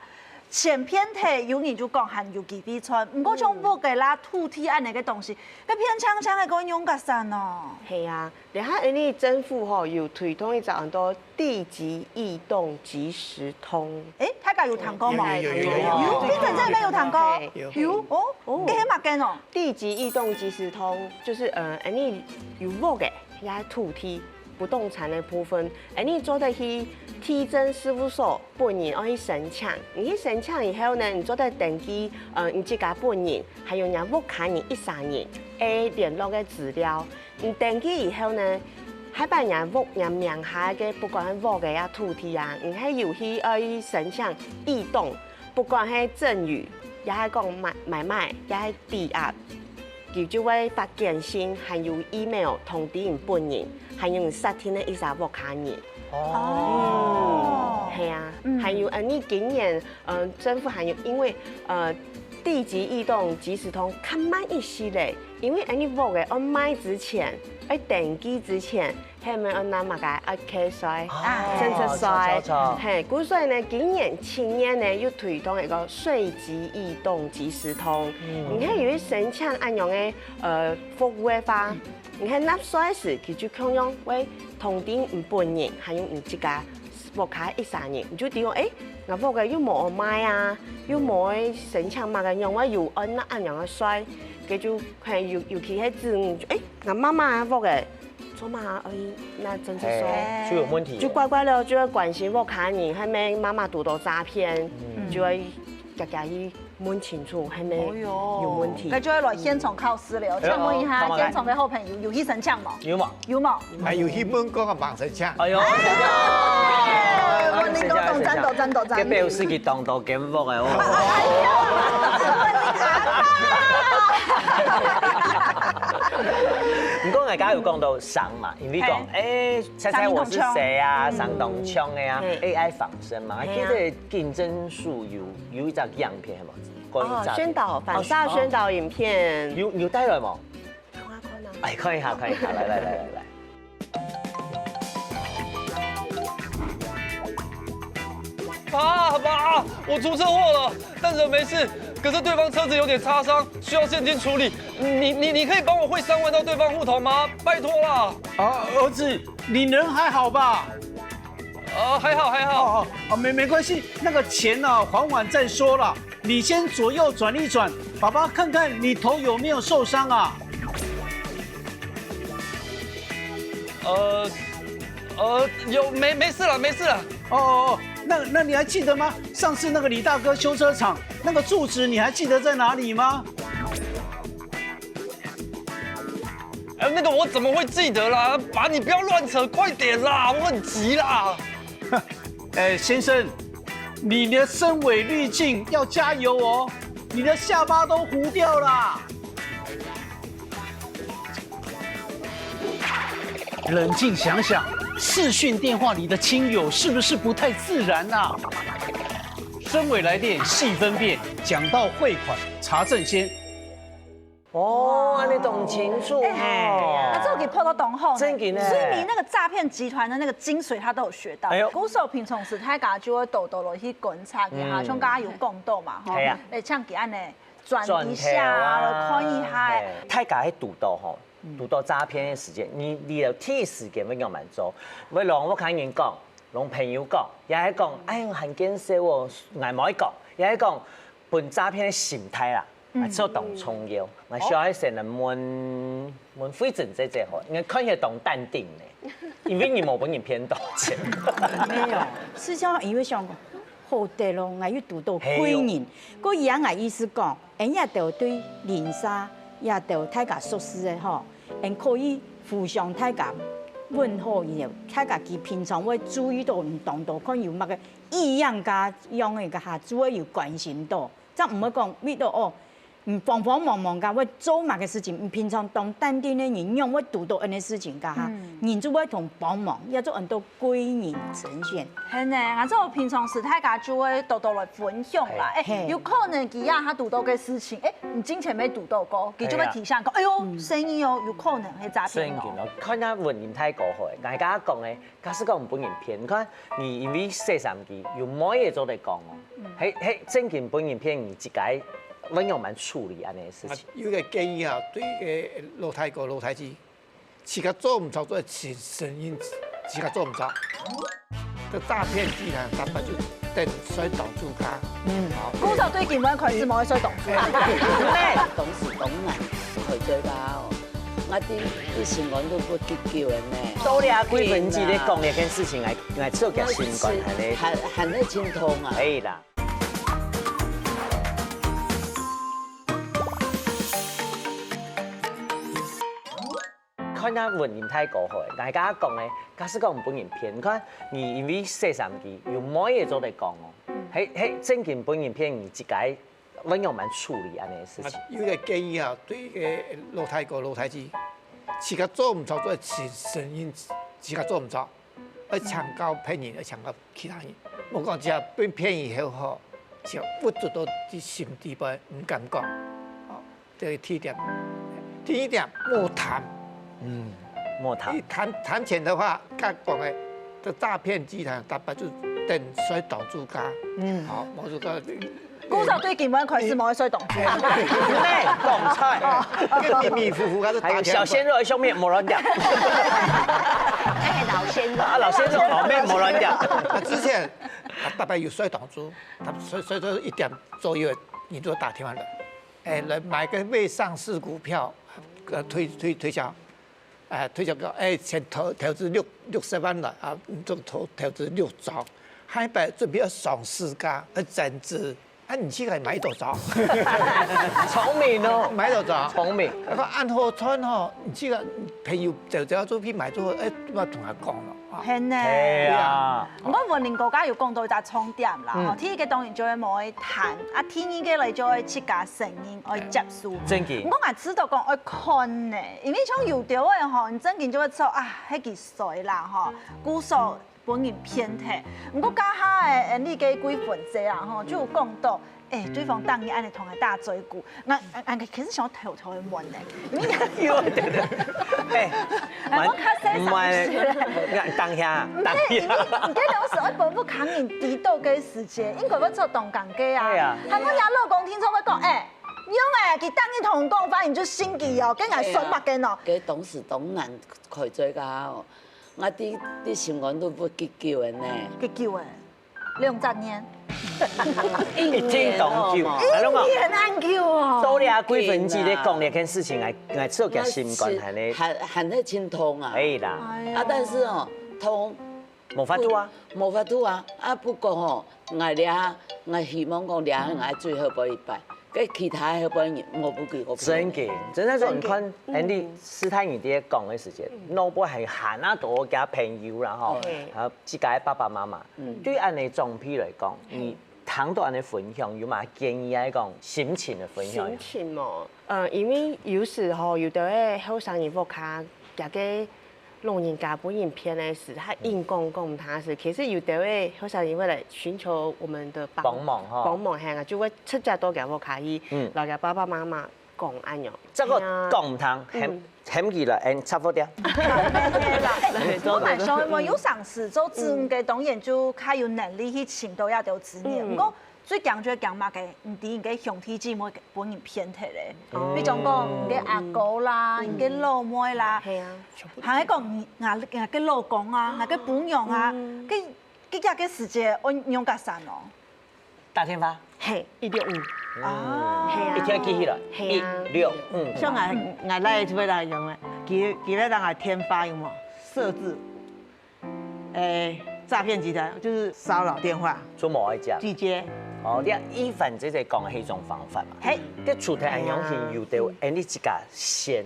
錢騙忒有人就講還有機會賺，毋過像屋个啦、土地恁樣个東西，該騙淨淨个愛仰結煞呢？係啊，這下𠊎等政府吼有推動一隻安到地籍異動即時通。哎，大家有聽過無？有有有有有，你等這邊有聽過？有。有哦，哦，該係麼个呢？地籍異動即時通，就是呃，𠊎等有屋个 也土地、不動產个部分，𠊎等做得去地政事務所本人愛去申請。你去申請以後呢，你做得登記，呃，你自家本人，還有若屋下人一儕人个聯絡个資料。你登記以後呢，下擺若屋若名下个，不管係屋个啊、土地啊，你係有去愛去申請異動，不管係贈與，也係講買買賣，也係抵押。 佢就會發簡訊，還有email通知你本人，還有你設定个一儕屋下人。哦，係啊，還有呃，你今年呃，政府還有因為呃，地籍異動即時通較慢一息咧，因為呃，你屋个愛賣之前，愛登記之前， 係毋係愛納麼个屋契稅、啊，政策稅？著著著。係，故所以呢，今年七月呢又推動一個稅籍異動即時通，你係有去申請恁樣个呃服務个話，你係納稅時，佢就共樣會通知你本人，還有你自家屋下一儕人，你就知講，誒，𠊎屋个又無愛賣啊，又無愛申請麼个，仰會有愛納恁樣个稅，該就係尤尤其係子女，誒，𠊎媽媽个屋个 做麼个愛納增值稅？就有問題。就怪怪了，就會關心屋下人，還有媽媽堵著詐騙，就會遽遽去問清楚，還有有問題。該就會來現場考試了。請問一下，現場个好朋友有去申請無？有無？有無？還有去問過个網上請。哎喲，問恁多，當讚，當讚，當讚。該表示佢當多間屋个哦。毋過大家有講到省嘛， 因為講，誒，猜猜我是誰啊，相當嗆个啊，A I仿生嘛，記得警政署有有一隻影片係無？關於詐騙。哦，宣導，反詐宣導影片。有有帶來無？看啊看啊。哎，看一下，看一下，來來來來來。 爸爸，我出车祸了，但人没事，可是对方车子有点擦伤，需要现金处理。你你你可以帮我汇三万到对方户头吗？拜托啦！啊，儿子，你人还好吧？啊，还好还好。哦哦哦，没没关系，那个钱呢，还完再说啦。你先左右转一转，爸爸看看你头有没有受伤啊？呃，呃，有，没，没事了，没事了。哦哦哦，那那你还记得吗？上次那个李大哥修车厂那个住址，你还记得在哪里吗？哎，那个我怎么会记得啦？爸，你不要乱扯，快点啦，我很急啦。哎，先生，你的深伪滤镜要加油哦，你的下巴都糊掉啦。冷静想想，视讯电话里的亲友是不是不太自然啊？深伪来电细分辨，讲到汇款查证先。哦，恁樣當清楚哦。啊，這个破到當好呢。真的呢。所以你那個詐騙集團的那個精髓，他都有學到。哎呦。故所平常時大家就會多多落去觀察一下，嗯。像剛剛有講到嘛，吼。係啊。哎，像佢恁樣轉一下啊，轉頭啊，來看一下。係，大家係堵到吼，堵到詐騙个時間，你，你有第一時間會仰般做？會摎屋下人講，摎朋友講，也係講，哎喲，還見笑哦，𠊎無愛講，也係講，分詐騙个心態啦。 𠊎做當重要，𠊎需要先來問，問慧珍姐姐吼，應該看起來當淡定呢，因為你無分人騙到錢。沒有，是這樣，因為想講，好得咯，𠊎又堵到貴人，係喲。故所𠊎意思講，恁樣就對鄰舍，也就大家熟識个吼，恁可以互相大家問候，然後大家佢平常會注意到你當多，看有麼个異樣个樣个下，就會有關心到。 正毋會講為到哦，嗯，慌慌忙忙个會做麼个事情，你平常當淡定个人，仰會堵到恁樣事情个哈，人就會同幫忙，也做恁多貴人出現。係呢，𠊎做平常時大家就會多多來分享啦。哎，有可能佢啊，他堵到个事情，哎，你之前沒堵到過，佢就會提醒講，哎喲，生意哦，有可能會詐騙哦。生意哦，看下文林太過好，大家講个， 假使講毋分人騙，你看你因為洗衫機有妹仔做得講哦，係係正經分人騙，你自家會仰般處理恁樣个事情？啊，有个建議啊，對个老大哥、老大姊，自家做毋著，做承承認自家做毋著。這詐騙集團，大家就等睡當晝覺。嗯，好。故所對今晚開始無愛睡當晝。當時當難，開嘴巴哦。 𠊎知，知心肝都不急救个呢。到了幾分鐘咧講這件事情，𠊎，𠊎自家心肝還咧，還，還咧心痛啊。可以啦。看下文林太過好，大家講个，假使講毋分人騙，你看你因為洗衫機有妹仔做得講哦，係係正經分人騙，你自家 會仰般處理恁樣个事情？啊，有个建議啊，對个老大哥、老大姊，自家做毋著，做承承認自家做毋著，愛請教別人，愛請教其他人。莫講自家分騙以後吼，就鬱卒到心底背，毋敢講。哦，這个第一點。第二點，莫談。嗯，莫談。你談，談錢的話，剛講个，這詐騙集團，大家就等睡當晝覺。嗯。好，無就講 故所對今晚開始無愛睡當晝。哎，講菜。哦。跟迷迷糊糊，還是打電話。還有小鮮肉的相片無亂掉。哎，老鮮肉。啊，老鮮肉，哦，面無亂掉。啊，之前，啊，大概有睡當晝，他睡，睡到一點左右，你就打電話來，哎，來買個未上市股票，呃，推，推，推銷。 哎，推銷講，哎，先投，投資六，六十萬來啊，就投，投資六兆，下一擺準備要上市價，要增資，啊，你去買多少？聰明哦。買多少？聰明。那個按好賺吼，你去个朋友走走出去買之後，哎，都要同他講了啊。係呢。係啊。毋過文林哥剛有講到一隻重點啦，吼，嗯。第一個當然就係莫愛談，啊，第二個咧就係自家承認，愛接受。正經。毋過𠊎知道講愛看呢，因為像有兜个吼，你正經就會知啊，該佢衰啦吼，故所分人騙忒。毋過這下个，呃，你个貴芬姐啊吼，就有講到，哎，對方當日恁樣同𠊎打嘴鼓，𠊎，𠊎，𠊎其實想偷偷个問呢，因為有一點點，哎，哎，我較細聲一些。慢，慢，等一下，等一下。毋係，你，你這種時候分屋下人知道个時節，應該會做當尷尬啊。對啊。還有若老公聽著會講，哎， 仰仔，佢當日同你講話，你就信佢哦，跟人說麼个哦。該當時當難開嘴个哦，𠊎知，知心肝都不急救个呢。急救个，兩隻年。一定當久。還有講，你很恁久哦。到了啊，貴芬姊咧講這件事情，𠊎，𠊎自家心肝還咧，還，還在心痛啊。可以啦。啊，但是哦，痛，無法度啊。無法度啊。啊，不過吼，𠊎這，𠊎希望講這，𠊎最後尾一擺，該其他後尾人，我不給我。真个，真个說，你看，Andy，斯泰你爹講个時間，老婆還喊啊多个朋友啦吼，還有自家个爸爸媽媽，對恁呢長輩來講，你 聽到恁呢分享，有麼建議啊？講心情个分享。心情哦，呃，因為有時候有兜个後生人屋下，佢个老人家分人騙个事，佢硬講講毋聽个事，其實有兜个後生人會來尋求我們的幫，幫忙吼。幫忙，係啊，就會直接到佢屋下去，嗯，摎佢爸爸媽媽講恁樣。這個講毋聽，喊，喊佢來，嗯，插播掉。我蠻想，我有常時做子女个，當然就較有能力去尋到這兜資源。嗯。毋過最驚就係驚麼个，毋知你个兄弟姊妹分人騙忒咧。哦。比如講，你个阿哥啦，你个老妹啦，係啊。還係講你，你，你个老公啊，你个餔娘啊，嗯，該，該个時節，愛仰結煞哦？ 打電話。係，一六五。啊。係啊。一定要記起來。係啊。一六五。像𠊎，𠊎倈仔就會來用个，佢，佢會當𠊎電話有無？設置，誒，詐騙集團就是騷擾電話，做麼个講？拒接。哦，你看，一凡姐姐講个係一種方法嘛。係。該除忒恁樣，係有兜，誒，你自家先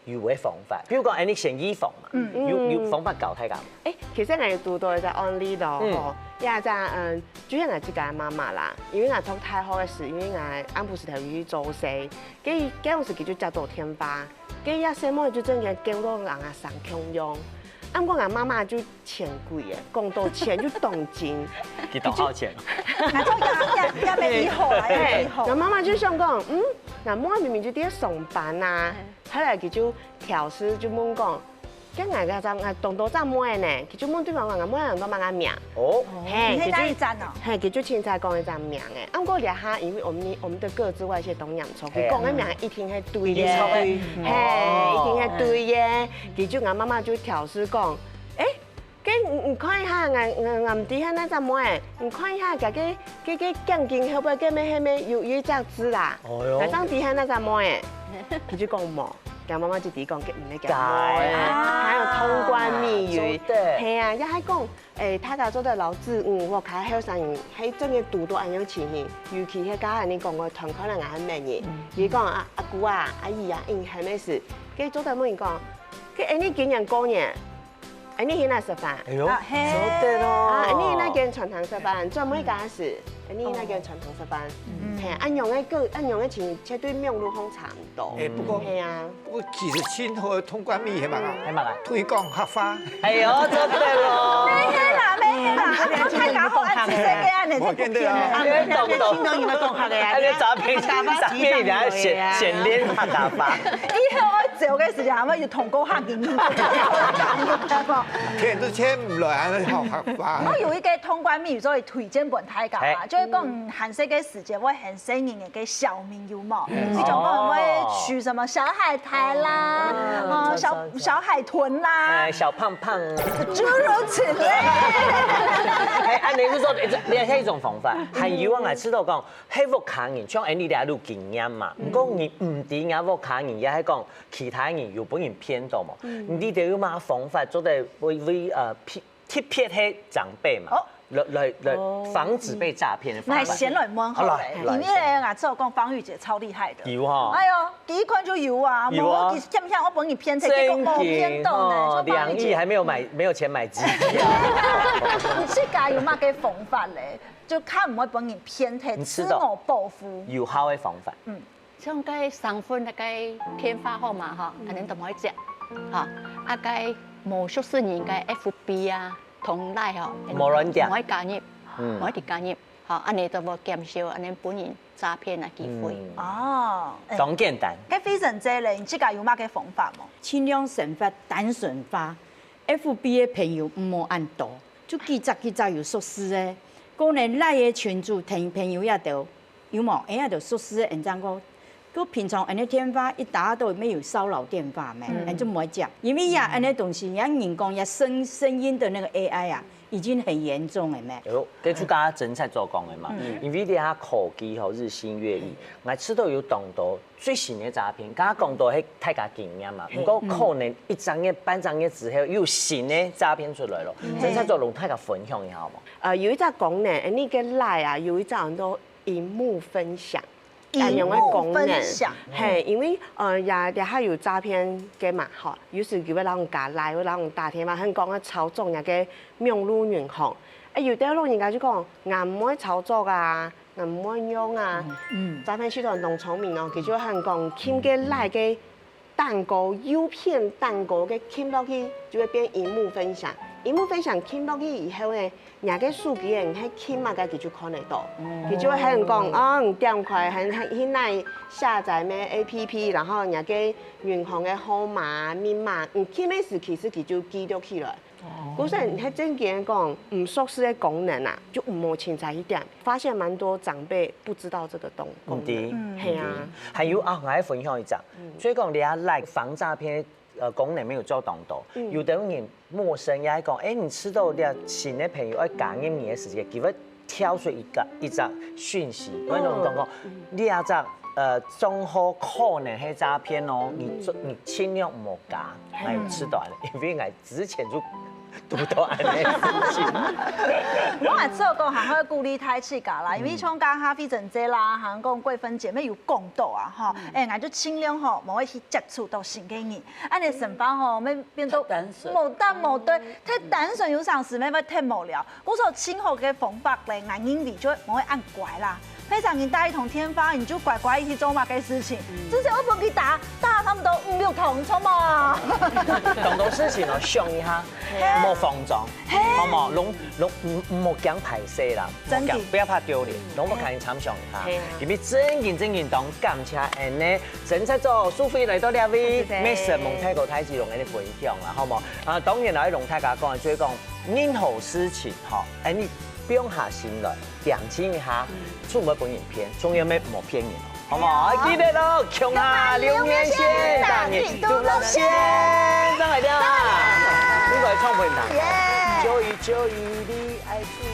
有个方法，比如講，哎，你先預防嘛，嗯。有，有方法教大家嘛。哎，其實𠊎有堵到一隻案例咯，嗯。吼，也係，嗯，就係𠊎自家个媽媽啦，因為𠊎讀大學个時，因為𠊎暗晡時頭有去做事，該，該時佢就接到電話，該這細妹就真个叫到人啊生共樣，啊毋過𠊎媽媽就錢櫃个，講到錢就當真，佢當好錢。𠊎做也，也，也沒以後啦，也沒以後。嘿，𠊎媽媽就想講，嗯，𠊎妹明明就在上班啊， 後來佢就挑事就問講，該𠊎个隻，𠊎當多隻妹呢，佢就問對方講，𠊎妹安到麼个名？哦。嘿，你係哪一隻哦？佢就，嘿，佢就清楚講一隻名誒。啊毋過這下，因為我們，我們的個資外洩當嚴重，佢講个名一定係對个，一定係對个。嘿，一定係對个。佢就，𠊎媽媽就挑事講，誒， 該你，你看一下，𠊎，𠊎，𠊎毋知係哪隻妹，你看一下，佢个，佢个，佢个頸根後背該乜，係乜有一隻痣啦？哎喲。𠊎正知係哪隻妹，佢就講無，佢媽媽就知講，該毋係佢妹，該啊。還有通關密語，做得。係啊，也係講，誒，大家做得摎子女，屋下後生人，係真个堵到恁樣情形，尤其係頭先你講个斷開來个恁樣人，佢講啊，阿姑啊，阿姨啊，應該係乜事，該做得問佢講，該恁樣今年過年， 哎，你去哪食飯？哎喲，啊，嘿。做得哦。啊，你去哪間餐廳食飯？做麼个事？哎，你去哪間餐廳食飯？嗯。嘿，恁樣个个，恁樣个情形，絕對網路上查毋到。哎，不過，係啊。不過其實盡好个通關密語係麼个？係麼个？推廣客話。哎喲，做得咯。沒係啦，沒係啦，嗯，大家好，恁仔細个恁仔，無見得啊。啊，你懂不懂？聽到你們講客个啊，哎，你詐騙，詐騙人家先，先練客家話。以後我走个時間，還會有通告客語。 騙都騙毋來，還好客話。我有一個通關密語，所以推薦分大家啊，嘿。就係講，還細个時節，𠊎還細人个小名有無？嗯。比如講，哦。𠊎會取什麼小海苔啦，嗯，哦，小，小，小，小海豚啦。哎，小胖胖。諸如此類。哎，恁樣就說，哎，這，這係一種方法。還有啊，𠊎試著講，係屋下人，像Andy這有經驗嘛，毋過你毋知人家屋下人，也係講 其他人有分人騙到無？嗯。你兜有麼个方法做得為，為，呃，特，特別係長輩嘛，哦。來，來，來防止被詐騙的方法。來，先來問好了，好，來，來，因為啊，只有講芳玉姐超厲害的。有哈。哎喲，第一看就有啊，有啊。無，其實騙騙我分人騙忒，結果無騙到呢，正經哦，就芳玉姐。兩億還沒有買，沒有錢買基金啊。你自家有麼个方法咧？就較毋會分人騙忒，你試著自我保護。有效的方法。嗯。 像該生份个該電話號碼吼，嗯。恁樣都毋好接，吼，啊該無熟識人个FB啊，同Line吼，無亂點。毋好加入，嗯。毋好加入，吼，恁樣都會減少恁樣分人詐騙个機會。嗯。哦，哎。當簡單。該Vincent姐咧，你自家有麼个方法無？盡量生活單純化。 FB个朋友毋好恁多，就幾隻幾隻有熟識个。過呢，Line个群組同朋友也都有無？哎，也都熟識个，人正講都平常恁樣電話一打都沒有騷擾電話咩，嗯。恁就毋會接，因為呀，恁樣東西，人家人工呀聲聲音的那個A I啊，已經很嚴重了咩。哎呦，這就剛剛真在做講的嘛，嗯。因為這下科技吼日新月異，𠊎知道有當多最新的詐騙，剛剛講到係大家經驗嘛，嘿。不過可能一隻月、半隻月之後又有新的詐騙出來了，嗯。真在做同大家分享一下好無？呃，有一隻功能，哎，那個Line啊，有一隻叫做螢幕分享。 應用个功能。分享。嘿，因為，呃，也，也還有詐騙个嘛，吼，有時佢會摎人加賴，會摎人打電話，還講啊操作人家个網路銀行。哎，有兜老人家就講，𠊎毋會操作啊，𠊎毋會用啊。嗯。詐騙集團當聰明哦，佢就還講，撳个賴个 蛋糕，誘騙蛋糕个撳落去，就會變螢幕分享。螢幕分享撳落去以後呢，若个手機仔係撳麼个，佢就看得到。佢就會喊人講，哦，你點開，喊，喊去哪下載咩A P P，然後若个銀行个號碼、密碼，你撳个時，其實佢就記錄起來。 故所係正經講，毋熟悉个功能啊，就毋好凊彩去點。發現蠻多長輩不知道這個東，功能。嗯，對。係啊。嗯，對。還有啊，𠊎還分享一隻，嗯。所以講，你啊，Line防詐騙，呃，功能沒有做當多。嗯。有的人陌生也講，哎，你知道這新的朋友愛加入你的時間，佢會跳出一個，一隻訊息，嗯。𠊎同你講講，嗯。你啊，這，呃，帳號可能係詐騙哦，你做，你盡量毋好加。 𠊎有試著了，因為𠊎之前就堵著恁樣个事情。𠊎也試著講，還好鼓勵大自家啦，因為像剛剛Harvey姊啦，還有講桂芬姊妹有講到啊，吼，哎，𠊎就盡量吼，毋好去接觸到新个人，恁樣成分吼，會變到太單純。無擔無對，太單純有常時會忒無聊。 故所盡好个方法咧，𠊎認為就毋會恁乖啦。非常人打一通電話，你就乖乖去做麼个事情。嗯。之前𠊎分佢打，打差不多五六通，著無？當多事情哦，想一下，嘿。莫慌張，嘿。好無？攏，攏，毋，毋好驚歹勢啦，莫驚，真的。不要怕丟臉，攏莫驚，參詳一下。嘿啊。因為正經正經當感謝恁樣，真在做蘇菲來到這位，謝謝。美食蒙太哥太子龍恁樣分享啦，好無？啊，當然啦，愛同大家講，就係講， 任何事情吼，哎，你放下心來，恬靜一下，嗯。出門分人騙，重要乜莫騙人哦，好無？好。記得哦，共下留言先，共下留言先，打入去都落線，上來了啊！應該唱分人聽。耶！Joy，Joy，你愛注意。